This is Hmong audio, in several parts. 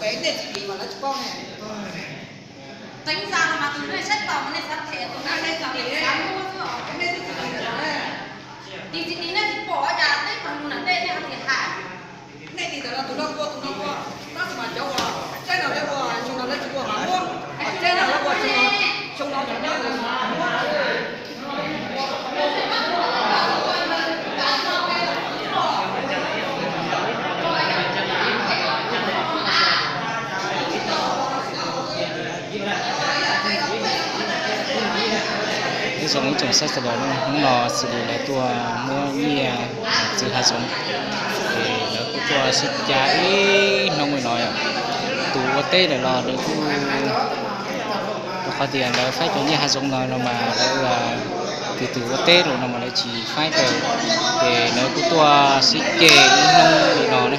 Nej txiv tis mas lawv tsis paub ne. Teev za no mas tus nej saib tau mas nej xav them, tus nej xav them xav muab xwb os. Nej txiv tis, tus txiv tis nej tsis pom cas teb mas lus nram tej nej ho tias hais. Nej tis tas no tus no ua tus no ua, tab sis mas cov uas teb no lawv ua xyoo no lawv tsis ua mas muab, teb no lawv ua xyoo no, xyoo no lawv ua mas muab. Ib tsoom ib tsoom saib sawv daws, hnub no xws li lawv tuaj muab nyiaj txwv hav zoov, ces lawv kuj tuaj sib cav ib hnub li no yom. Tus ua teb lawm los lawv kuj, rau qhov tias lawv faib cov nyiaj hav zoov no no mas lawv tus tus ua teb lawm no mas lawv tsis faib tau, ces lawv kuj tuaj sib cav ib hnub li no na.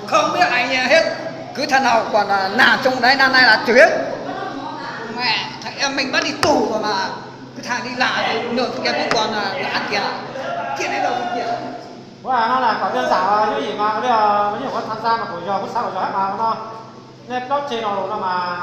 Không biết anh hết, cứ thằng nào còn là nằm trong đấy năm nay là chủ hết. Mẹ, thằng em mình bắt đi tù rồi mà, cứ thằng đi làm thì nợ thằng kia cũng còn là, là ăn tiền à. Tiền đấy đâu có tiền. Ua no las kom cov ntxam yub yim mas ua li, yog ua tham gia mas kuv yog kuv xav ua yog hab mas ua no, nej plaub tse no los no mas